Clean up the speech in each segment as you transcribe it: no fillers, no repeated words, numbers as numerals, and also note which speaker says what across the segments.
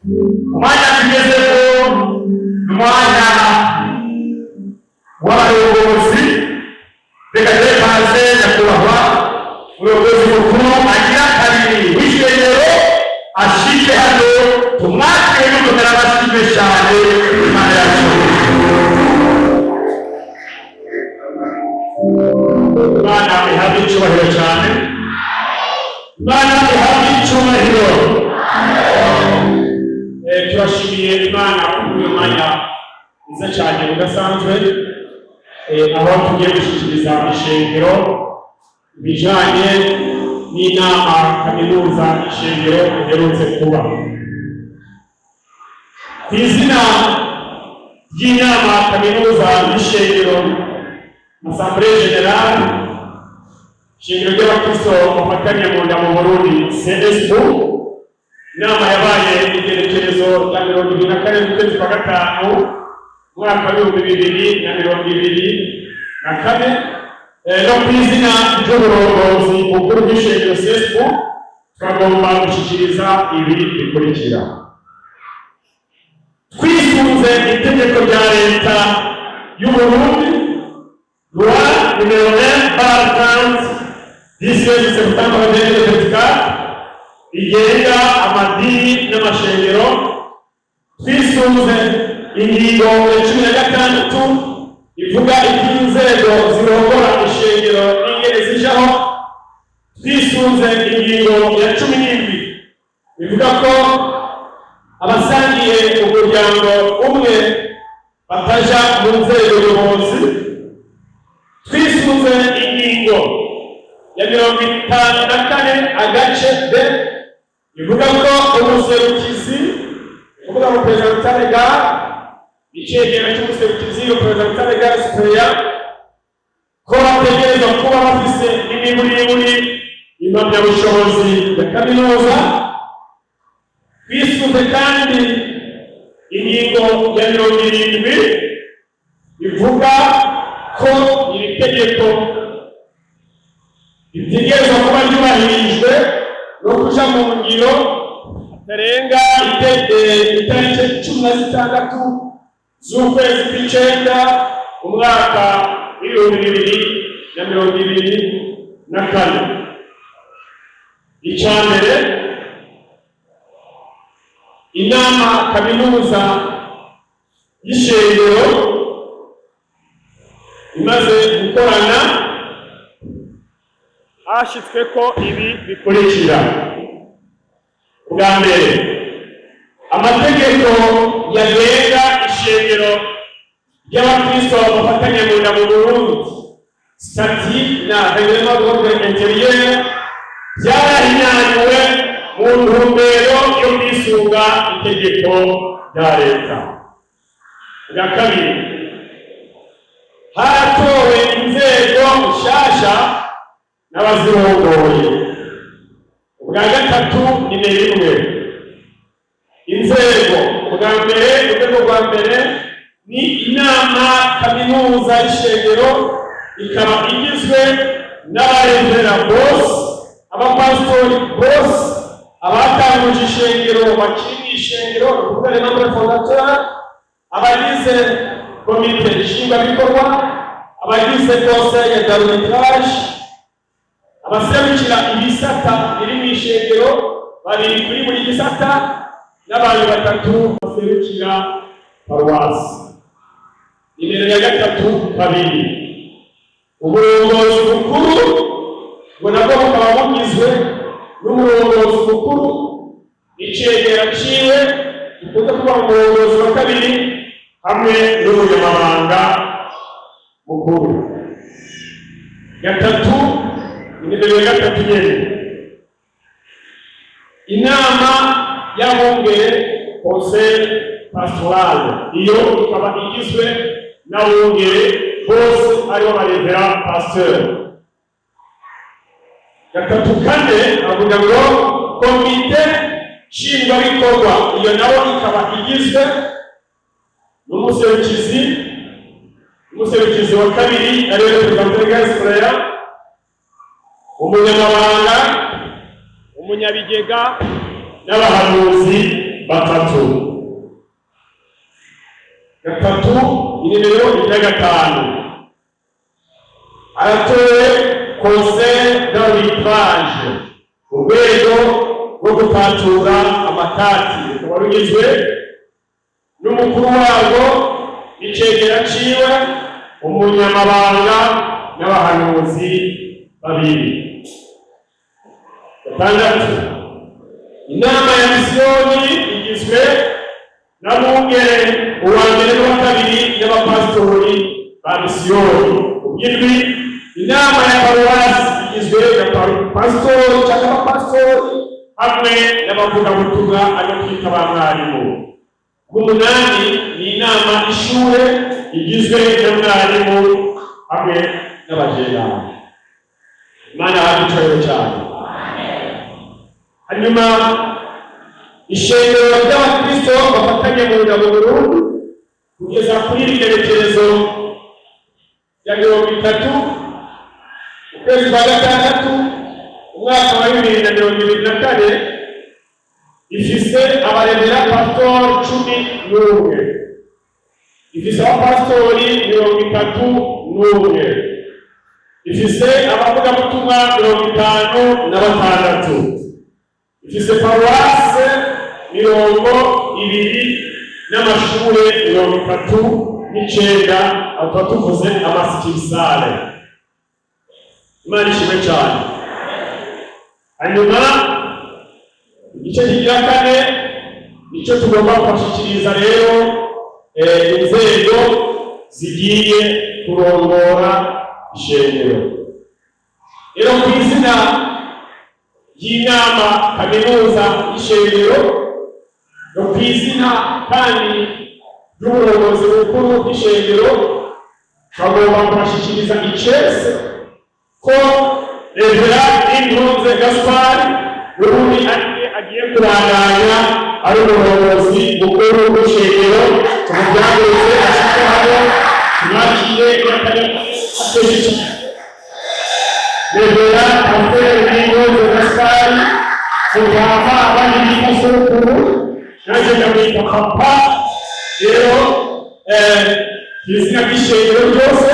Speaker 1: Umwanya tugezeko ni umwanya w'abayobozi. Reka duhe kaze nyakubahwa umuyobozi mukuru agira kabiri w'ishengero, ashike hano tumwakire n'umugara amashyi cyane. Imana yacu. Imana ihabwe icyubahiro cyane, Imana ihabwe icyubahiro. Turashimiye Imana kuri uyu mwanya mwiza cyane udasanzwe, aho tugiye gushyikiriza ishengero ibijyanye n'inama kaminuza ishengero iherutse kuba. Ku izina ry'inama kaminuza y'ishengero, Assemblée Générale, ishengero ry'Abakristo bafatanye mu nda mu Burundi, CSU, inama yabaye igerekerezo rya 24 z'ukwezi kwa gatanu, umwaka w'2024, no ku izina ry'uburongozi bukuru bw'ishengero CSU, turagomba gushyikiriza ibi bikurikira. Twisunze itegeko rya Leta y'u Burundi, loi numéro 1/30 du 16 septembre 2024, igenga amadini n'amashengero, twisunze ingingo ya 16 ivuga iby'inzego zirongora ishengero n'ingene zijaho, twisunze ingingo ya 17 ivuga ko abasangiye umuryango umwe bataja mu nzego nyobozi, twisunze ingingo ya 54 agace b ivuga ko umuserukizi, kuvuga représentant légal, icegera cy'umuserukizi, représentant légal suppléant, ko bategerezwa kuba bafise n'imiburiburi impamyabushobozi ya kaminuza, twisunze kandi ingingo ya 70 ivuga ko iri tegeko ritegerezwa kuba ryubahirijwe no kuja mu ngiro hatarenga itariki 16 z'ukwezi kw'icenda, umwaka w'2024. Icya mbere, inama kaminuza y'ishengero imaze gukorana, hashyitswe ko ibi bikurikira: Bwa mbere, amategeko yagenga ishengero ry'Abakristo bafatanya mu nda mu Burundi, statuts na règlement d'ordre intérieur, byarahinyanyuwe mu ntumbero yo kwisunga itegeko rya leta. Bwa kabiri, haratowe inzego nshasha n'abazirongoye. Ubwa gatatu, nimero 1, inzego. Ubwa mbere, urwego rwa mbere ni inama kaminuza y'ishengero, ikaba igizwe n'abarevera bose, abapasitori bose, abatanguje ishengero bakiri mu ishengero, ni ukuvuga les membres fondateurs, abagize komite nshingwabikorwa, abagize conseil d'arbitrage, abaserukira ibisata biri mu ishengero, babiri kuri buri gisata, n'abantu batatu baserukira paruwasi. Nimero ya gatatu kabiri, uburongozi bukuru, ngo nabwo bukaba bugizwe n'umurongozi mukuru n'icegera ciwe, dukunze kuba umurongozi wa kabiri, hamwe n'umunyamabanga mukuru. Gatatu, nimero ya gatatu nyene, inama y'abungere, conseil pastoral, iyo ikaba igizwe n'abungere bose, aribo ba révérend pasteur. Gatatu kane avuga ngo komite nshingwabikorwa, iyo nabo ikaba igizwe n'umuserukizi, umuserukizi wa kabiri ariwe représentant légal suppléant, umunyamabanga, umunyabigega n'abahanuzi. Batatu gatatu, inimero igira gatanu, haratowe conseil d'arbitrage, urwego rwo gutatura amatati, rukaba rugizwe n'umukuru warwo n'icegera ciwe, umunyamabanga n'abahanuzi babiri. Gatandatu, inama ya misiyoni igizwe n'abungere uwa mbere n'uwa kabiri n'abapasitori ba misiyoni. Ubw'indwi, inama ya paruwasi igizwe na pasitori cyangwa abapasitori hamwe n'abavugabutumwa, ayo twita ba mwarimu. Umunani ni inama ishure igizwe na mwarimu hamwe n'abajenama. Imana yaducayeho cyane. Hanyuma ishengero ry'abakristo bafatanye mu nda mu Burundi, kugeza kuri iri gerekerezo ya 30 ukwezi kwa gatandatu umwaka wa 2024, ifise abarevera pasitori 11, ifise abapasitori 31, ifise abavugabutumwa 56, ifise paruwase 20 n'amashure 39. Aho tuba tuvuze ama succursales. Imana ishimwe cyane. Hanyuma igice kigira kane nicyo tugomba kubashikiriza rero, inzego zigiye kurongora ishengero. Rero ku izina ry'inama kaminuza y'ishengero no ku izina kandi ry'uburongozi bukuru bw'ishengero, bagomba kubashikiriza icese ko Revera Intunze Gaspari n'ubundi agiye kuranganya ari umurongozi mukuru w'ishengero. Tumubyageze ashike hano tumwakire n'akanyamuneza. Revera Pasiteri Nintunze Gaspari, mutama abandi bita sokuru, nanjye ndamwita papa. Rero ku izina ry'ishengero ryose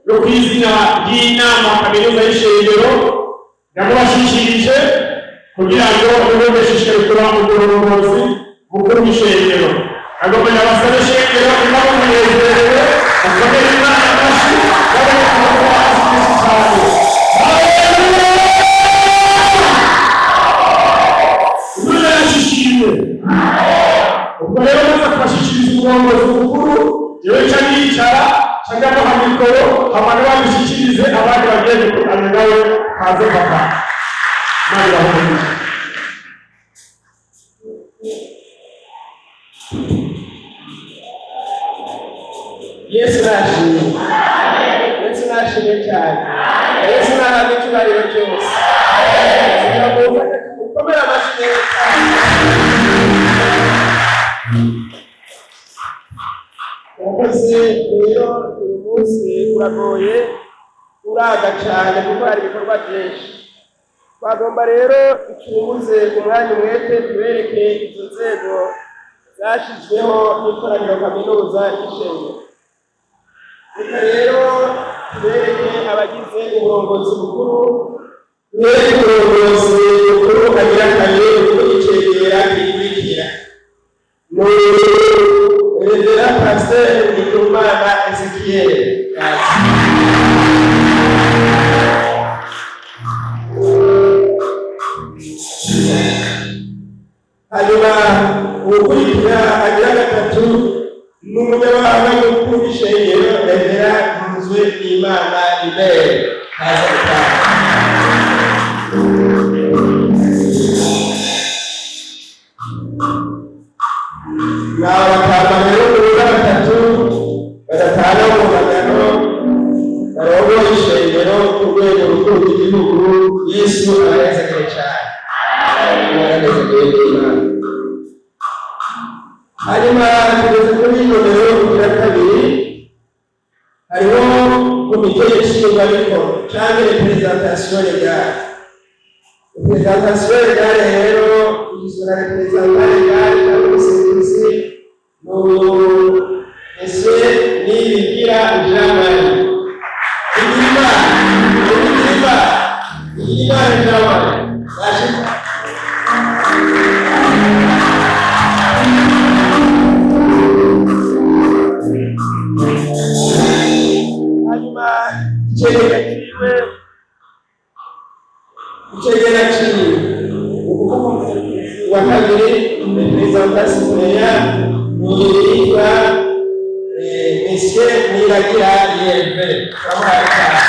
Speaker 1: no ku izina ry'inama kaminuza y'ishengero, ndamubashikirije kugira ngo n'ubundi ashishikare kuba umurongozi mukuru w'ishengero. Agomba ndabasabe ishengero niba munezerewe, mukomere Imana amashyi babone amaboko hasi menshi cyane. Haleluya! Imana yashishimwe. Ubwo rero maze kubashikiriza umurongozi mukuru, jewe nca nicara, nca ndamuha mikoro, hama nawe abishikirize abandi bagiye gukorana nawe. Kaze papa, Imana ibahe umugisha.
Speaker 2: Yesu nashimwe! Yesu nashimwe cyane! Yesu nahabwe icyubahiro cyose! Kugira ngo ukomere amashyi neza cyane. Murakoze. Rero uyu munsi uragoye, uraga cyane kuko hari ibikorwa byinshi. Twagomba rero ducunguze umwanya umwete tubereke izo nzego zashyizweho n'ikoraniro kaminuza y'ishengero. Reka rero tubereke abagize uburongozi bukuru. Tubereke uburongozi bukuru agira kabiri uko icegera gikurikira. Ni Revera Pasiteri Ndikumana Ezekiel. Hanyuma uwukurikira agira gatatu ni umunyamabanga mukuru w'ishengero, Revera Ntunzwe n'Imana Libere. Kaza gutaha. Ni abatama rero muruga batatu badatana mu magano, barongoye ishengero ku rwego rukuru rw'igihugu. Yesu abanezerewe cyane, abanezerewe n'Imana. Hanyuma tugeze kuri nomero kugira kabiri, hariho komite nshingwabikorwa canke représentation légale. Représentation légale rero igizwe na représentant légal cyangwa umuserukizi, Monsieur Nibigira Jean Marie. Bigirimana, Bigirimana, Bigirimana Jean Marie. Nashika. Hanyuma icegera ciwe, ukuvuga umuserukizi wa kabiri, représentant suppléant, ni yitwa Monsieur Niragira Yelve. Turamuhaye ikaze.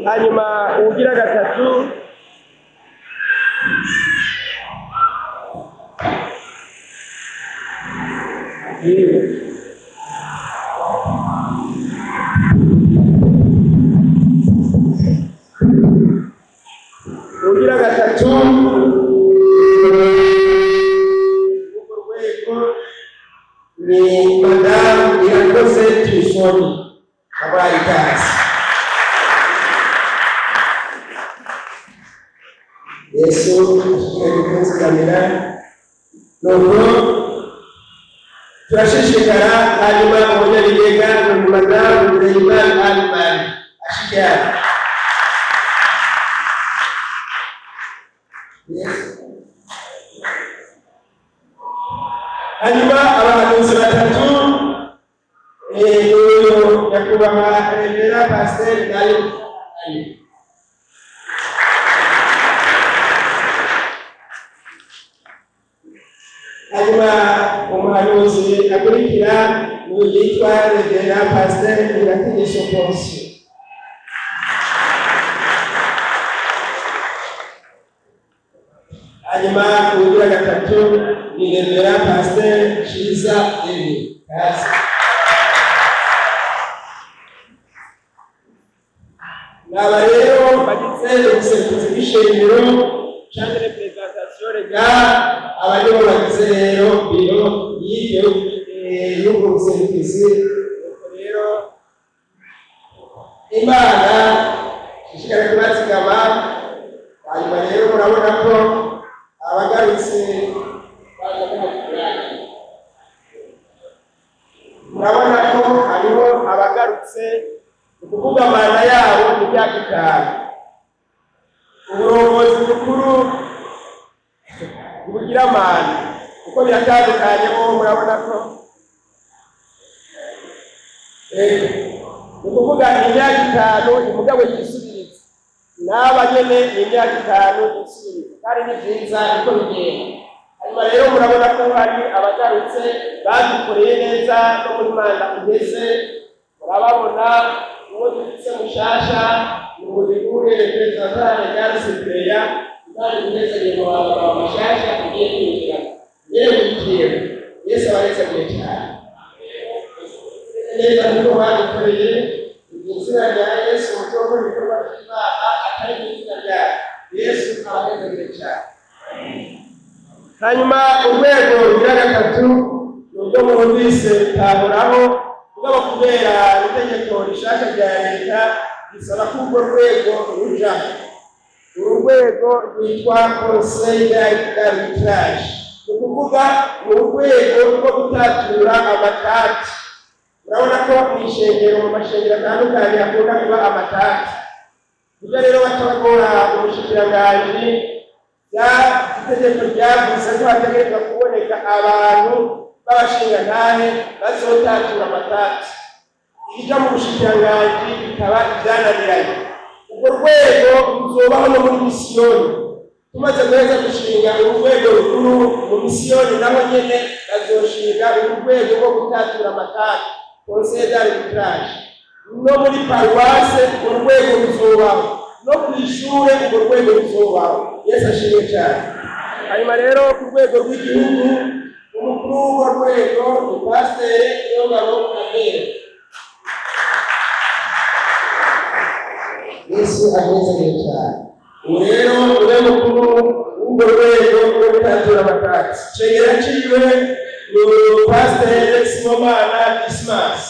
Speaker 2: Hanyuma uwugira gatatu urwo rwego ni Madamu Irakoze Trifoni. Abaye ikaze. Yesu ashishikaye kutuzigamira, nuko turashishikara. Hanyuma umunyabigega ni Madamu Nzeyimana Alimani, ashike hano. Yes. Hanyuma abahanuzi batatu, uyu nyakubahwa Révérend Pasiteri Nayo. Hanyuma umuhanuzi akurikira ni yitwa Révérend Pasiteri Irakoze Ponsiyo. Hanyuma uwugira gatatu ni Révérend Pasiteri Ciza Emi Kazi. Naba rero bagize ubuserukizi bw'ishengero canke représentation légale, aba nibo bagize rero biro y'ibyo y'ubwo buserukizi. Nuko rero Imana ishishikare kubazigama. Hanyuma rero murabona ko abagarutse baza kubakurana, murabona ko hariho abagarutse, ni ukuvuga manda yabo ni imyaka 5. Uburongozi bukuru bugira manda kuko biratandukanye. Bo murabona ko ni ukuvuga imyaka 5 umugabo yisubiriza, n'aba nyene ni imyaka 5 yisubiriza, kandi ni byiza niko bigenda. Hanyuma rero murabona ko hari abagarutse badukoreye neza no muri manda iheze, murababona. Uwo dufise mushasha ni umubigure représentant légal suppléant. Imana imuhezanye mu bantu bashasha ugiye kwinjira yewe wigiye. Yesu abahezagiye cyane neza kuko badukoreye mu izina rya Yesu, mu cyo gukora ibikorwa by'Imana atari mu izina rya Yesu. Abahezagiye cyane. Hanyuma urwego rugira gatatu ni urwo mwumvise tahoraho, mugabo kubera itegeko rishasha rya leta risaba ko urwo rwego ruja, uru rwego rwitwa conseil d'arbitrage, ni ukuvuga ni urwego rwo gutatura amatati. Urabona ko mu ishengero, mu mashengero atandukanye, hakunda kuba amatati. Ibyo rero batagora umushikiranganji, itegeko ryavuze ko hategerezwa kuboneka abantu b'abashingantahe bazotatura amatati, ibija mu bushikiranganji bikaba ibyananiranye. Urwo rwego ruzobaho no muri misiyoni. Tumaze guheza gushinga uru rwego rukuru, mu misiyoni naho nyene bazoshinga uru rwego rwo gutatura amatati, conseil d'arbitrage. No muri paruwase urwo rwego ruzobaho, no kw'ishure urwo rwego ruzobaho. Yesu ashimwe cyane. Hanyuma rero ku rwego rw'igihugu, umukuru w'urwo rwego ni Pasiteri Niyongabo Abel. Yesu ahezanye cyane. Ubu rero ube mukuru w'urwo rwego rwo gutatura amatati, cegera ciwe. Ni Pasiteri Sibomana Dismas.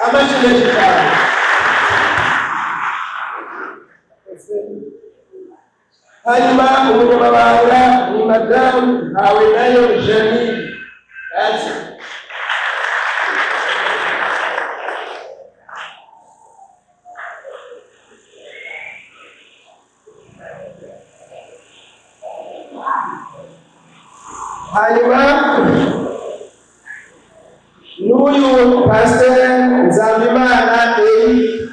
Speaker 2: Amashyi menshi cyane. Hanyuma umunyamabanga ni Madamu Ntawenayo Janine. Kazi. Hanyuma n'uyu Pasiteri Nzambimana Eric.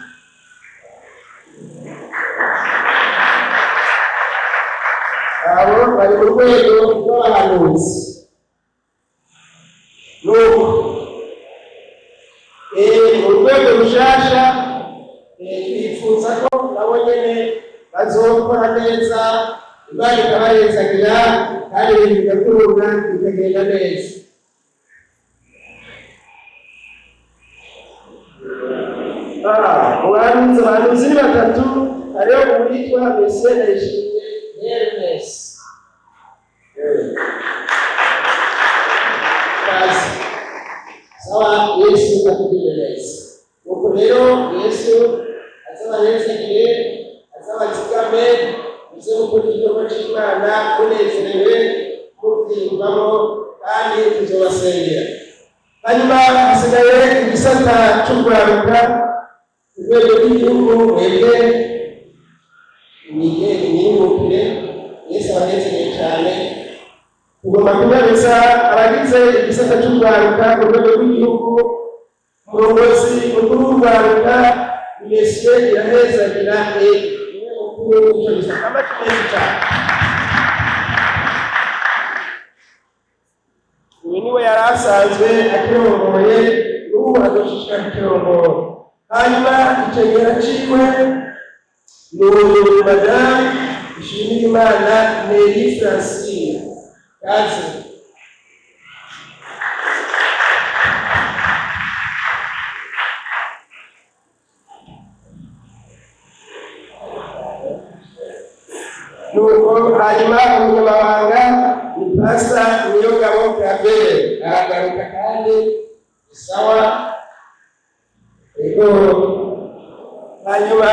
Speaker 2: Abo bari mu rwego rw'abahanuzi. Nuko mu rwego rushasha, twifuza ko nabo nyene bazokora neza, Imana ikabahezagira kandi ibintu bigakurura bikagenda neza. Umuhanuzi, abahanuzi ni batatu. Hariho uwitwa Monsieur Ndayishimiye Hermes. Kazi. Sawa, Yesu akugirire neza. Nuko rero Yesu azabahezagire, azabazigame, muze gukora igikorwa c'Imana munezerewe, muvyiyumvamo, kandi tuzobasengera. Hanyuma hasigaye igisata c'urwaruka ku rwego rw'igihugu. Mwebwe mwige imyibukire. Yesu abahezagire cyane. Tugomba kunyarutsa abagize igisata c'urwaruka ku rwego rw'igihugu. Umurongozi mukuru w'urwaruka ni Monsieur Irahezagira Eric, niwe mukuru w'ico gisata. Amashyi menshi cyane. Uyu niwe yari asanzwe akirongoye, n'ubu azoshishikara kukirongora. Hanyuma icegera ciwe ni uyu Madamu Nshimirimana Nelly Francine. Kazi. Nuko hanyuma umunyamabanga ni Pasta Niyongabo Claver, aragaruka kandi sawa. Ego. Hanyuma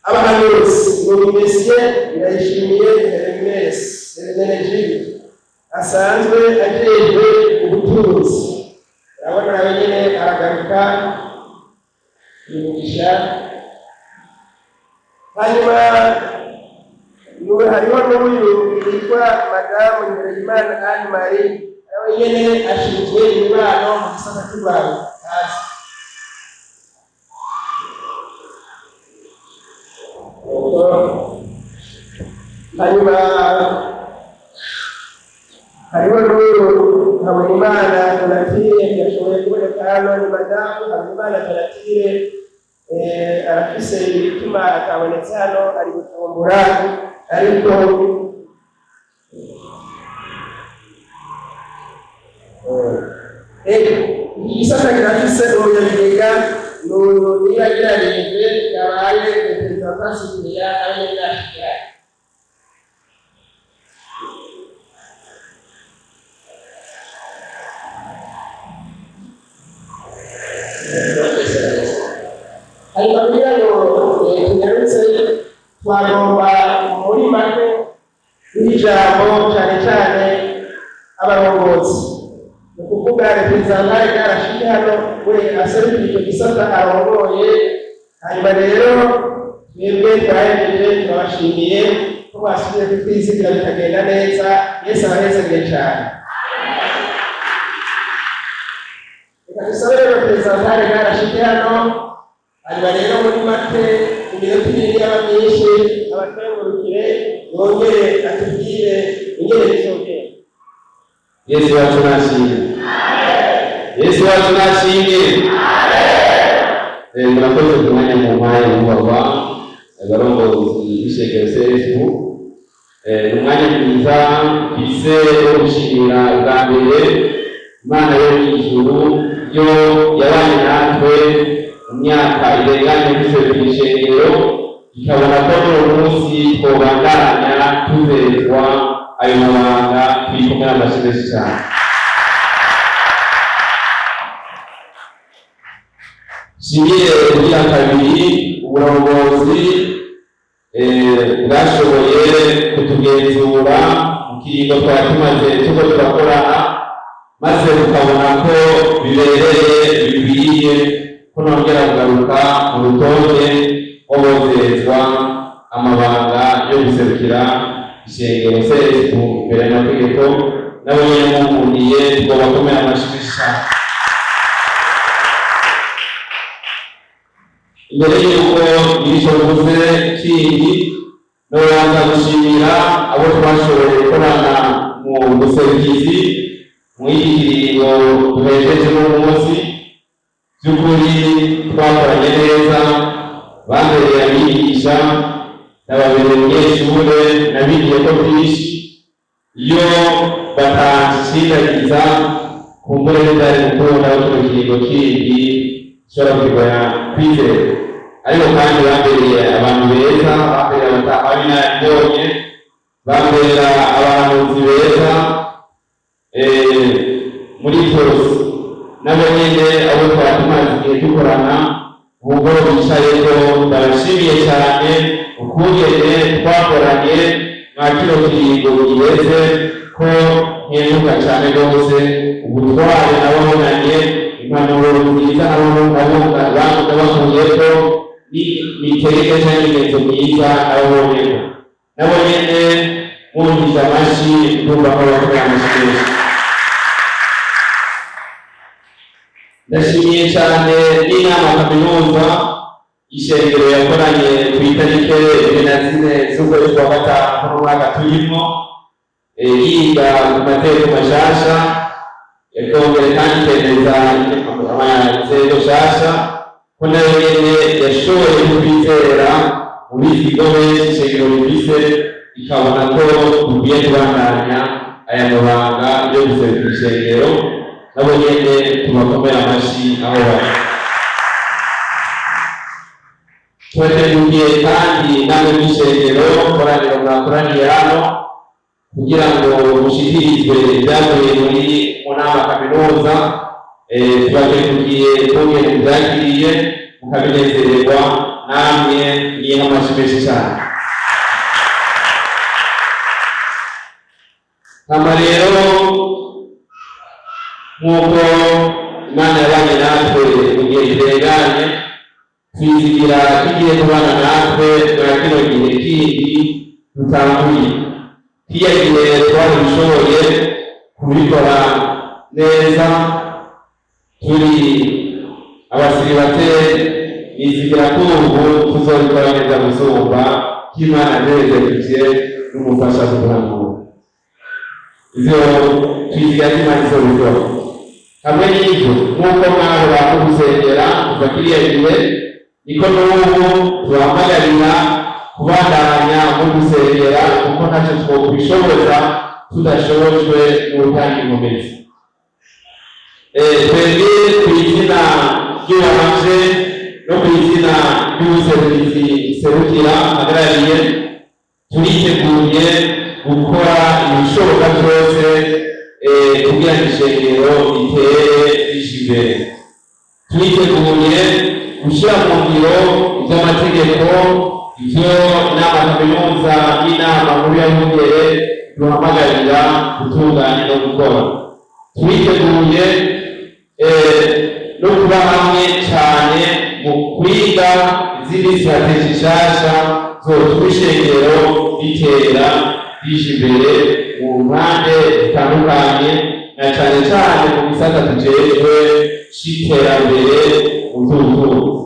Speaker 2: abahanuzi ni Monsieur Ndayishimiye Hermes Hermenegilde, asanzwe ajejwe ubutunzi. Urabona nawe nyene aragaruka imigisha. Hanyuma hariho n'uyu yitwa Madamu Ndereyimana Anne Marie, nawe nyene ashinzwe imibano mu gisata c'urwaruka. Hasi. Hanyuma hariho n'uyu Habonimana Donatille, yashoboye kuboneka hano. Ni Madamu Habonimana Donatille, arafise ibituma atabonetse hano, ari Bujumbura, ariko igisata kirafise umunyabigega, n'uyu Niragira yabaye perezida wa Pasifiya, nawe nyene. Hanyuma kugira ngo tunyarutse, twagomba muri make n'ijambo cyane cyane abarongozi, ni ukuvuga représentant yarashike hano, we aserukira icyo gisata arongoye. Hanyuma rero twebwe twahejeje, turabashimiye ko basubiye kutwizigira bikagenda neza. Yesu abahezagire cyane. Reka dusabe rero représentant yarashike hano. Hanyuma rero muri make, iminota 2 yaba myinshi, abatengurukire yongere atubwire ingene bizogenda.
Speaker 3: Yesu wacu nashimwe. Yesu wacu nashimwe. Murakoze ku mwanya mumpaye, nyakubahwa barongozi b'ishengero CSU. Ni umwanya mwiza mfise wo gushimira bwa mbere Imana yo mw'ijuru, yo yabanye natwe mu myaka irenganye duserukira ishengero, ikabona ko n'uwo munsi twobandanya tuzezwa. Ayo mabanga tuyikomera amashyi menshi cyane. Nshimire kugira kabiri uburongozi bwashoboye kutugenzura mu kiringo twari tumaze turiko turakorana, maze tukabona ko bibereye, bikwiriye ko nongera kugaruka mu rutonde rw'abozezwa amabanga yo guserukira ishengero CSP imbere y'amategeko. Nabo nyene munkundiye twobakomera amashyi menshi cyane. Imbere y'uko icyo mvuze kindi, nobanza gushimira abo twashoboye gukorana mu buserukizi mu iki kiringo duhejeje uno munsi. By'ukuri twakoranye neza, bambereye abigisha, nababereye umunyeshure, nabigiye ko byinshi. Iyo batanshindagiza, kumbure byari gukunda ko kino kiringo kindi gishobora kugora kwizera. Ariko kandi bambereye abantu beza, bambereye abatama b'inararibonye, bambera abahanuzi beza muri byose. Nabo nyene abo twari tumaze igihe dukorana ubwo bicayeko, ndabashimiye cyane ukungene twakoranye mwa kino kiringo giheze, ko nkenguka cyane rwose ubutware nababonanye, impanuro nziza nabakuyeko, n'imitegeke cyangwa imigenzo myiza nababonyeko. Nabo nyene mwumvise amashyi, ndumva ko bakomeye amashyi menshi. Ndashimiye cyane n'inama kaminuza ishengero yakoranye ku itariki 24 z'ukwezi kwa gatanu kuno mwaka turimo, yiga ku mategeko mashasha, yakongera kandi ikemeza amasezerano nshasha, ko nayo nyene yashoboye kukwizera mu bizigo benshi ishengero rifise, ikabona ko dukwiye kubandanya aya mabanga yo guserukira ishengero. Nabo nyene tubakomera amashyi aho bari. Turateguye kandi namwe mw'ishengero, koraniro mwakoraniye hano kugira ngo mushikirizwe ibyavuye muri mu nama kaminuza, tubateguye kungene mubyakiriye mukabinezererwa. Namwe niha amashyi menshi cyane. Hama rero, nk'uko Imana yabanye natwe mu gihe kirenganye, twizigira ko igiye kubana natwe mwa kino gihe kindi dutanguye. Kiriya gihe twarabishoboye kubikora neza turi abasiribateri, nizigira ko ubu tuzobikora neza gusumba, ko Imana yanezereje n'umufasha kuduhanura. Ivyo twizigira ko Imana izobikora. Hamwe n'ivyo, nk'uko mwahora mudusengera kuva kiriya gihe, niko n'ubu tubahamagarira kubandanya mudusengera, kuko ntacyo twokwishoboza tudashobojwe n'utanga inkomezi. Twebwe ku izina ry'uwanje no ku izina ry'ubuserukizi serukira hagarariye, turiteguye gukora ibishoboka byose kugira ngo ishengero ritere rije imbere. Turiteguye gushyira mu ngiro iby'amategeko, ibyo inama kaminuza n'inama nkuru y'abungere duhamagarira gutunganya no gukora. Turiteguye no kuba hamwe cyane mu kwiga izindi strategy nshasha zotuma ishengero ritera rije imbere mu mpande zitandukanye, na cyane cyane mu gisata tujejwe c'iterambere mu by'ubutunzi.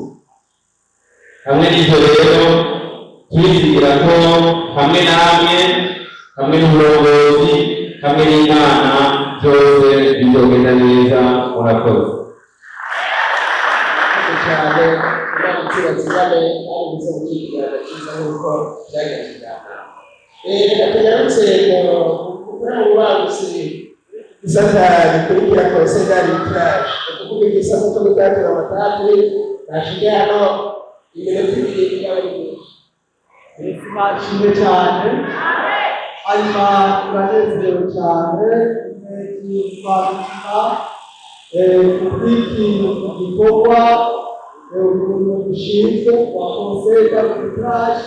Speaker 3: Hamwe n'ivyo rero, turizigira ko hamwe namwe, hamwe n'uburongozi, hamwe n'Imana, byose bizogenda neza. Murakoze.
Speaker 2: Cyane. Imana tubazigame kandi muze kugira ikiganiro cyiza nk'uko byagenze bwa mbere. Reka tugarutse kuri abo bangutse gisata gikurikira, conseil d'arbitrage, ni ukuvuga igisata cyo gutatura amatati. Nashize hano iminota 2 yaba ari myinshi.
Speaker 4: Yesu nashimwe cyane. Hanyuma turanezerewe cyane twabikina kubw'iki gikorwa, umurimo dushinzwe wa conseil d'arbitrage.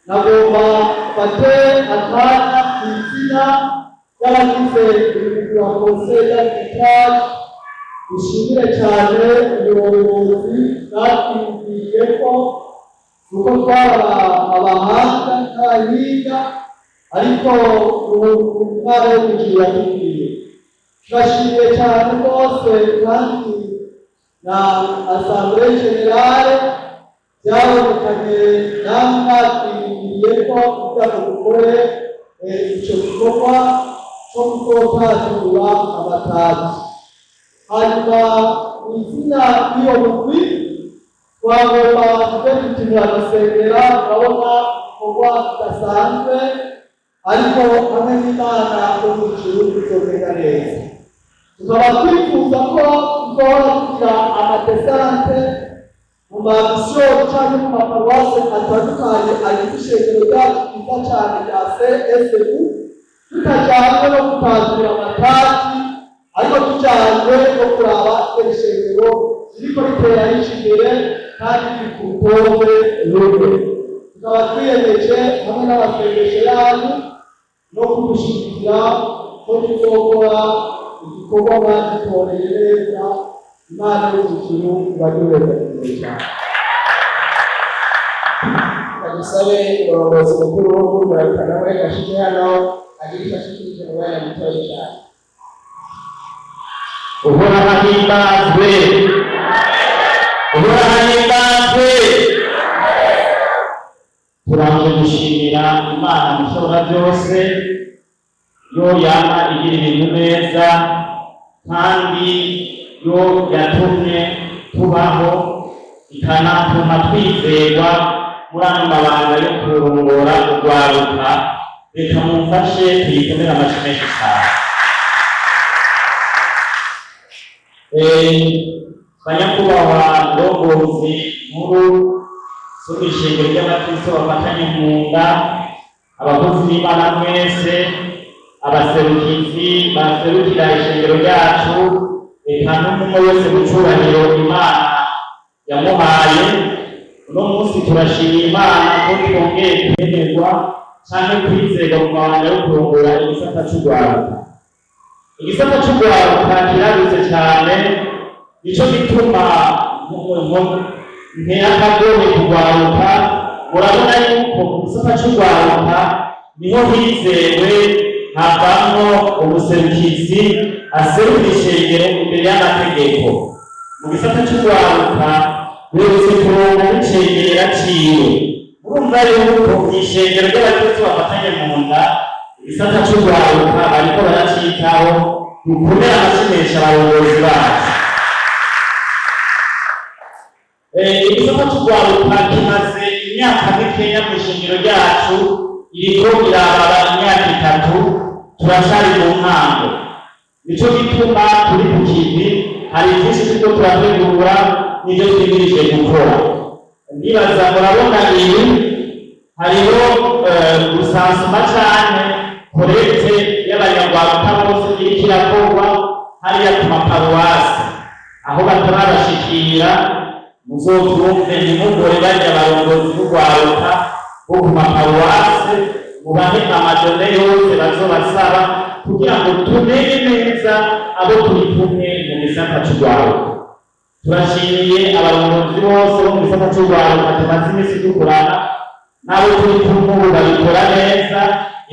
Speaker 4: Nagomba mfate akanya ku izina ry'abagize umurwi wa conseil d'arbitrage, dushimire cyane ubuyobozi bwatwibwiye ko kuko twaba abahanga n'abahinga, ariko ubu Imana yo kugira yatubwiye. Turashimiye cyane rwose kandi na assemblée générale byabonekanye namwe mwatwibwiye ko kugira ngo dukore icyo gikorwa cyo kuzotatura amatati. Hanyuma mu izina ry'iyo mugwi twagomba tujye tuti muragasengera. Turabona ibikorwa bidasanzwe, ariko hamwe n'Imana yo mu ijuru bizogenda neza. Tukaba twifuza ko tuzohora tugira ama descentes mu mamisiyo cyangwa mu maparuwase atandukanye agize ishengero ryacu ryiza cyane rya CSU, tutajyanywe no gutazura amatati, ariko tujyanywe no kuraba iri shengero ririko ritera rica imbere kandi riri ku rutonde rumwe. Tukaba twiyemeje hamwe n'abasengesho yanyu no kudushyigikira ko tuzokora igikorwa mwagitoreye neza. Imana yo mu ijuru ibaryohereze cyane.
Speaker 2: Kadusabe umurongozi mukuru w'urwaruka nawe ashike hano agira icyo ashikirije mu mwanya mutoya cyane.
Speaker 3: Uhoraho ahimbazwe, Uhoraho ahimbazwe. Turangije gushimira Imana Mushobora Byose, yo yama igira ibintu neza kandi yo yatumye tubaho, ikanatuma twizerwa muri ano mabanga yo kurongora urwaruka. Reka mumfashe tuyikomere amashyi menshi cyane. Banyakubahwa ndongozi nkuru z'ishengero ry'Abakristo bafatanye mu nda, abakozi b'Imana mwese, abaserukizi baserukira ishengero ryacu, reka n'umwe wese mu cyubahiro Imana yamuhaye, uno munsi turashima Imana ko twongeye kwemerwa canke kwizerwa mu mabanga yo kurongora igisata c'urwaruka. Igisata c'urwaruka kiragutse cyane, nico gituma ntera akagohe kurwaruka. Murabona yuko mu gisata c'urwaruka niho hizewe havamwo umuserukizi aserukira ishengero imbere y'amategeko. Mu gisata c'urwaruka wese kurongo w'icegera ciwe. Murumva yuko mw'ishengero ry'Abakristo bafatanye mu nda, igisata c'urwaruka bariko baracitaho. Dukomere amashyi abayobozi bacu. Igisata c'urwaruka kimaze imyaka mikeya mw'ishengero ryacu, iriko irababa imyaka 3, turacari mu ntango. Nico gituma turi ku kivi, hari byinshi turiko turategura n'ibyo twimirije gukora. Ndibaza murabona ibi, hariho recensement canke collecte y'abanyarwanda bose iriko irakorwa hariya ku maparuwasi aho batarabashikira. Muzovyumve, ntimugore barya abarongozi b'urwaruka bo ku maparuwase, mubahe ama données yose bazobasaba kugira ngo tumenye neza abo turi kumwe mu gisata c'urwaruka. Turashimiye abarongozi bose bo mu gisata c'urwaruka tumaze iminsi dukorana n'abo turi kumwe ubu, babikora neza.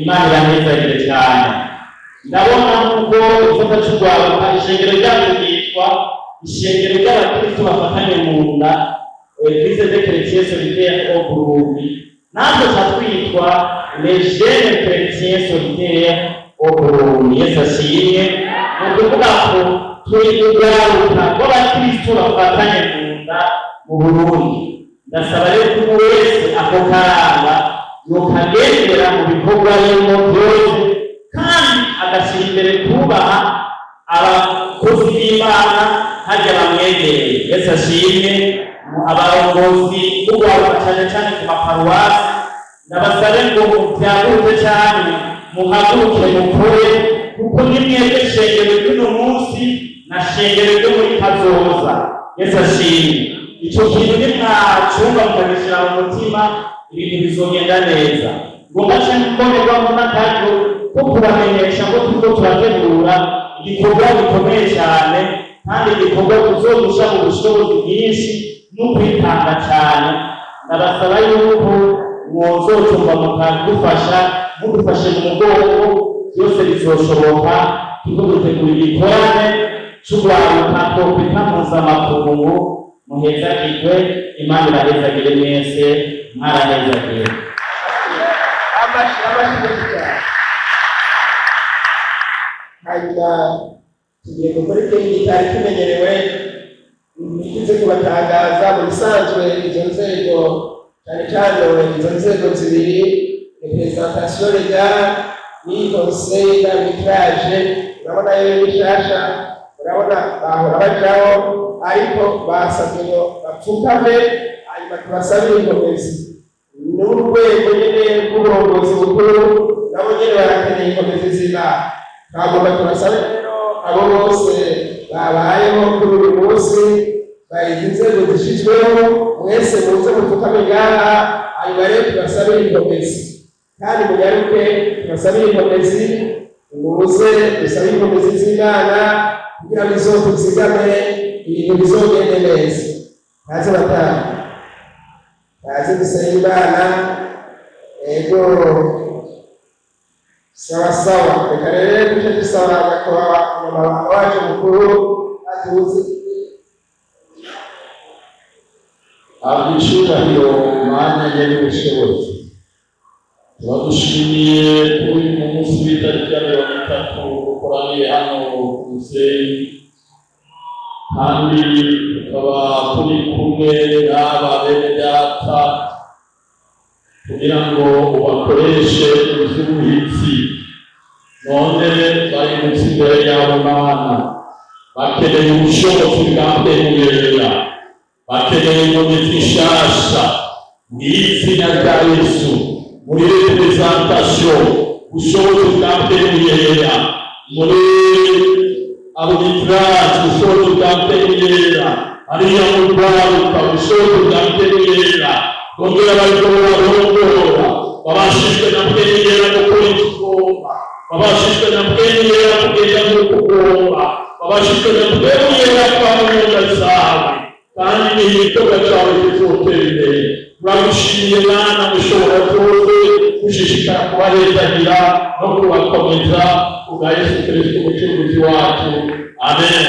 Speaker 3: Imana ibanezagire cyane. Ndabona nk'uko igisata c'urwaruka, ishengero ryacu ryitwa Ishengero ry'Abakristo Bafatanye mu Nda, Église des Chrétiens Solidaires au Burundi, natwe ca twitwa Les Jeunes Chrétiens Solidaires au Burundi. Yesu ashimwe. Ni ukuvuga ko turi urwaruka rw'abakristo bafatanye mu nda mu Burundi. Ndasaba rero ko umuntu wese ako karanga yokagendera mu bikorwa birimo byose, kandi agashyira imbere kubaha abakozi b'Imana harya bamwegereye. Yesu ashimwe. Abarongozi b'urwaruka cyane cyane ku maparuwasi, ndabasaba ko mwogerageza
Speaker 5: Ndabasabe ngo muvyaguruke cyane, muhaguruke mukore, kuko ni mwebwe shengero ry'uno munsi na shengero ryo muri kazoza. Yesu ashimwe. Ico kintu nimwacumba mukagishyira mu mutima, ibintu bizogenda neza. Ngomba cane mbonerwamo n'akaryo ko kubamenyesha ko turiko turategura igikorwa gikomeye cyane, kandi igikorwa tuzodusha mu bushobozi bwinshi no kwitanga cyane. Ndabasaba yuko mwozocumba mukadufasha, mudufashe mu mugongo, byose bizoshoboka. Turiko dutegura igikorane c'urwaruka twokwita mpuzamakungu. Muhezagirwe, Imana ibahezagire mwese, mwarahezagire.
Speaker 2: Amashi, amashi menshi cyane. Hanyuma tugiye gukora ikintu kitari kimenyerewe, ntikize kubatangaza. Mu bisanzwe izo nzego, cyane cyane izo nzego zibiri, représentation légale n'iyi conseil d'arbitrage, urabona yo ni nshasha. Urabona bahora bajaho, ariko basabwe ngo bapfukame, hanyuma tubasabire inkomezi. N'urwego nyine rw'uburongozi bukuru nabo nyine barakeneye inkomezi z'Imana. Twagomba tubasabe rero abo bose babayeho kuri uyu munsi bayize inzego zishyizweho, mwese muze mupfukame ngaha, hanyuma rero tubasabire inkomezi. Kandi munyaruke, tubasabire inkomezi, muze dusabe inkomezi z'Imana kugira ngo izotuzigame, ibintu bizogende neza. Kaze batanu, kaze dusenge Imana. Ego, sawa sawa. Reka rero duce dusaba nyakubahwa umunyamabanga wacu mukuru atuze.
Speaker 6: Habwa icubahiro, Mana nyir'ubushobozi. Turagushimiye kuri uyu munsi w'itariki ya 30 ukoraniye hano ku musenyi, kandi tukaba turi kumwe n'aba bene data kugira ngo ubakoreshe ivy'ubuhitsi. None barimutse imbere yawe, Mana, bakeneye ubushobozi bwa Mpwemu, bakeneye inkomezi nshasha mu izina rya Yesu. Muri représentation, ubushobozi bwa Mpwemu, muri arbitrage, ubushobozi bwa Mpwemu, hariya mu rwaruka, ubushobozi bwa Mpwemu. Bongera bariko bararongora, babashijwe na Mpwemu gukora icyo ugomba, babashijwe na Mpwemu kugenda nk'uko ugomba, babashijwe na Mpwemu kuba mu nyunga zawe, kandi igikorwa cyawe kizotera imbere. Turagushimiye, Mana mushobora byose, gushishikara kubahezagira no kubakomeza kubwa Yesu Kristo umucunguzi wacu. Amen.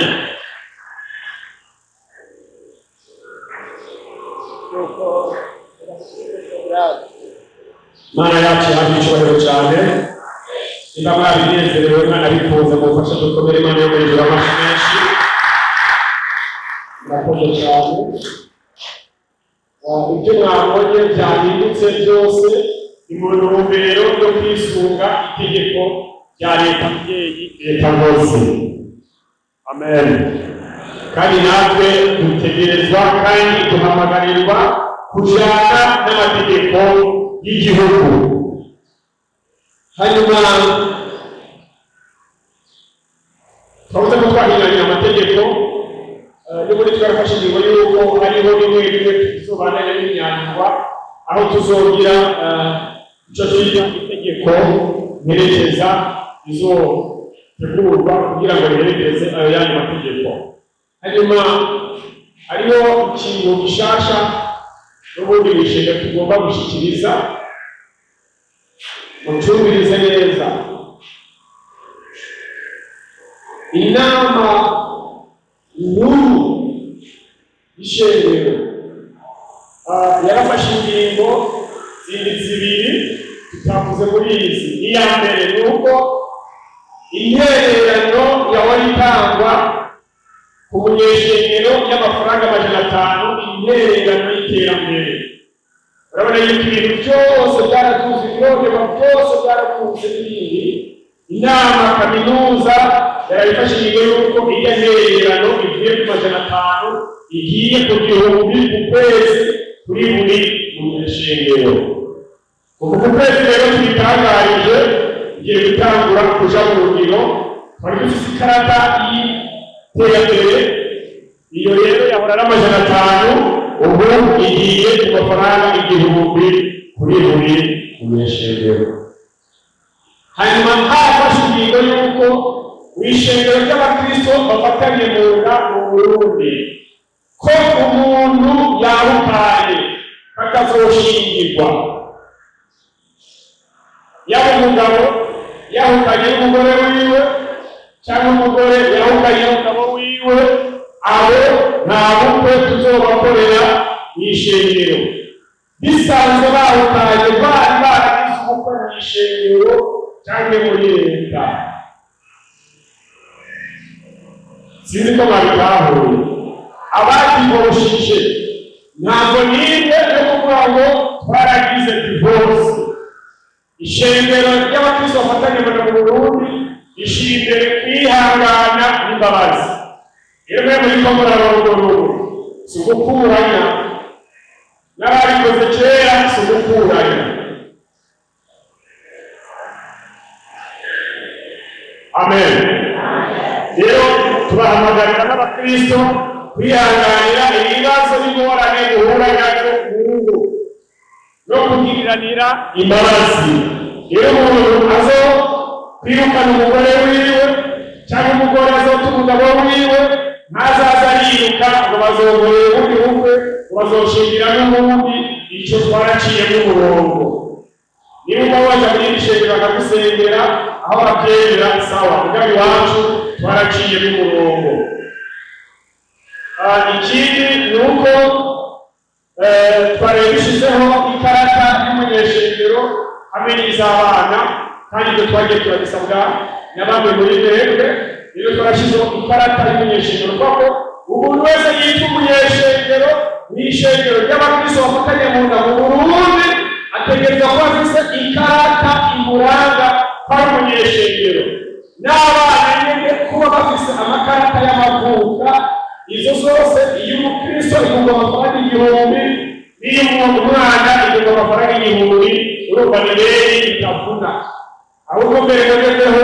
Speaker 2: Nuko.
Speaker 1: Mana yacu yahabwa icyubahiro cyane. Nimba mwabinezerewe, mwanabikunze, mufashe dukomere Imana yo mu ijuru amashyi menshi. Murakoze cyane. Ibyo mwabonye byahindutse byose ni mu ntumbero yo kwisunga itegeko rya leta mbyeyi, leta nkozi. Amen. Kandi natwe dutegerezwa kandi duhamagarirwa kujyana n'amategeko y'igihugu. Hanyuma twabuze ko twahinduranya amategeko, n'ubundi twarafashe ingingo y'uko hariho bimwe bimwe tuzobandanya n'imyandikwa, aho tuzogira icyo twita itegeko mperekeza rizotegurwa kugira ngo riherekeze ayo yandi mategeko. Hanyuma hariho ikintu gishasha n'ubundi mishinga tugomba gushyikiriza, mucumvirize neza. Inama nkuru y'ishengero yarafashe ingingo zindi zibiri tutavuze muri izi. Iya mbere ni uko intererano yahora itangwa ku munyeshengero y'amafaranga 500, intererano y'iterambere. Urabona yuko ibintu byose byaratuze, ibirondegwa byose byaratuze n'ibindi. Inama kaminuza yarabifashe ingingo y'uko ijya ntererano ivuye ku 500 igiye ku 1000 ku kwezi kuri buri munyeshengero. Uku kwezi rero tubitangarije, igiye gutangura kuja mu ngiro. Twari dufise ikarata y'iterambere, iyo rero yahora ari 500, ubu igiye ku mafaranga 1000 kuri buri munyeshengero. Hanyuma hafashe ingingo y'uko mw'ishengero ry'abakristo bafatanye mu nda mu Burundi, ko umuntu yahukanye katazoshingirwa, yaba umugabo yahukanye n'umugore wiwe cyangwa umugore yahukanye n'umugabo wiwe, abo nta bukwe tuzobakorera mw'ishengero. Bisanzwe bahukanye bari baragize ubukwe mw'ishengero cyangwa muri leta. Sinzi ko babitahuye. Abadivorushije, ntabwo nimwe yo kuvuga ngo twaragize divorce. Ishengero ry'abakristo bafatanye mu Burundi rishyira imbere kwihangana n'imbabazi. Rero mwe muri ko murarongora ubu, si ugukuranya, n'ababikoze kera si ugukuranya. Amen. Rero tubahamagarira n'abakristo kwihanganira ibibazo n'ingorane duhura nabyo mu ngo no kugiriranira imbabazi. Rero umuntu azo kwirukana umugore wiwe cyangwa umugore azota umugabo wiwe, ntazaza ariruka ngo bazongorere ubundi bukwe, ngo bazoshingira n'ubundi. Icyo twaraciyemo umurongo. Niba uba waja muri iri shengero bakagusengera aho babyemera, sawa, mugabo iwacu twaraciyemo umurongo. Ikindi ni uko twari dushyizeho ikarata y'umunyeshengero hamwe n'iz'abana, kandi ibyo twagiye turabisabwa na bamwe muri mwebwe. Rero twarashyizeho ikarata y'umunyeshengero, kuko umuntu wese yitwa umunyeshengero mw'ishengero ry'abakristo bafatanye mu nda mu Burundi ategerezwa kuba afise ikarata imuranga ko ari umunyeshengero, n'abana nyene kuba bafise amakarata y'amavuka. Izo zose, iyo umukristo igurwa amafaranga 1000, n'iyo umwana igurwa amafaranga 1000. Urumva ni beri itavuna. Ahubwo mbere nagezeho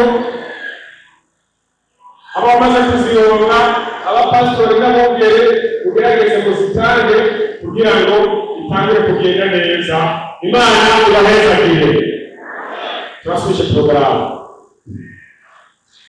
Speaker 1: abamaze kuzironka, abapasitori n'abungere, ugerageze ngo zitange kugira ngo itangire kugenda neza. Imana ibahezagire. Turasubije porogaramu.